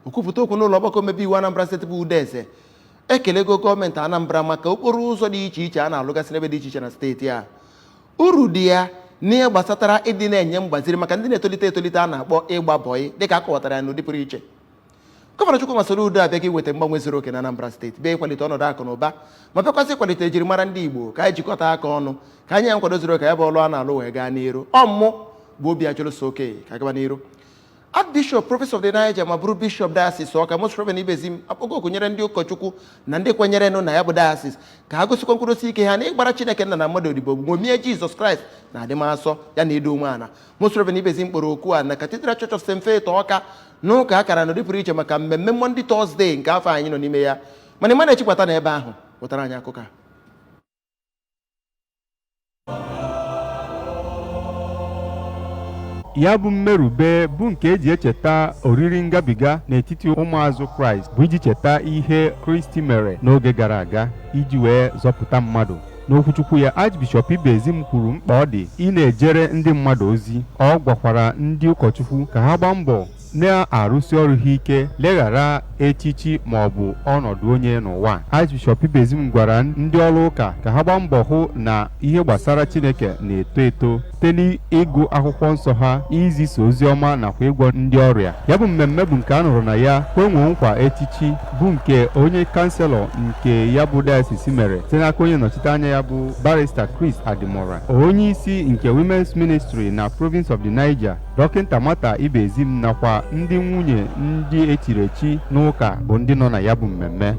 Okwupụta okwu n'ụlọ ọgbakọ omebe iwu Anambra Steeti bụ Udeze ekelego gọọmenti Anambra maka okporo ụzọ dị iche iche a na-alụgasị n'ebe dị iche iche na steeti a. Uru dị ya n'ihe gbasatara ịdị na-enye mgbaziri maka ndị na-etolite etolite a na-akpọ ịgba bọyị, dịka a kọwatara ya n'ụdị pụrụ iche. Gọvanọ Chukwuma Soludo abịaghị iweta mgbanwe zuru oke na Anambra Steeti, bịa ịkwalite ọnọdụ akụ na ụba, ma bịakwazị ịkwalite ejirimara ndị Igbo. Ka anyị jikọta aka ọnụ, ka anyị ya nkwado zuru oke, ya bụ ọlụ a na-alụ wee gaa n'iru. Ọ mụ bụ Obi Achụlụsoke ka gaba n'iru. Archbishop Province of the Niger ma bụrụ Bishop Diocese Awka, Most Reverend Ibezim, akpọgo oku nyere ndị ụkọchukwu na ndị kwenyerenụ na ya bụ diocese ka ha gosikwa nkwụdosi ike ha na ịgbara Chineke nna na mmadụ odibo, ṅomie Jizọs Kraịst na adịmasọ ya na ịdị umeala. Most Reverend Ibezim kpọrọ oku a na Cathedral Church of St. Faith Awka n'ụka akara n'ụdị pụrụ iche maka mmemme Maundy Thursday nke afọ anyị nọ n'ime ya. Mana ịma na-echikwata n'ebe ahụ wetara anyị akụkọ a. Ya bụ mmerube bụ nke eji echeta oriri ngabiga n'etiti ụmụazụ Kraịst, bụ iji cheta ihe Kristi mere n'oge gara aga iji wee zọpụta mmadụ. N'okwuchukwu ya, Archbishop Ibezim kwuru mkpa ọ dị ị na-ejere ndị mmadụ ozi. Ọ gwakwara ndị ụkọchukwu ka ha gbaa mbọ na-arụsi ọrụ ha ike, leghara echichi ma ọ bụ ọnọdụ onye n'ụwa. Archbishop Ibezim gwara ndị ọrụ ụka ka ha gbaa mbọ hụ na ihe gbasara Chineke na-eto eto site n'ịgụ akwụkwọ nsọ ha, izisa ozi ọma nakwa ịgwọ ndị ọrịa. Ya bụ mmemme bụ nke a nụrụ na ya kwenwoo nkwa echichi, bụ nke onye kanselọ nke ya bụ diocese mere site n'aka onye nnọchite anya ya bụ Barrister Chris Adimora, onye isi nke Women's Ministry na Province of the Niger, Dọkịta Martha Ibezim, nakwa ndị nwunye ndị echiri echi n'ụka bụ ndị nọ na ya bụ mmemme.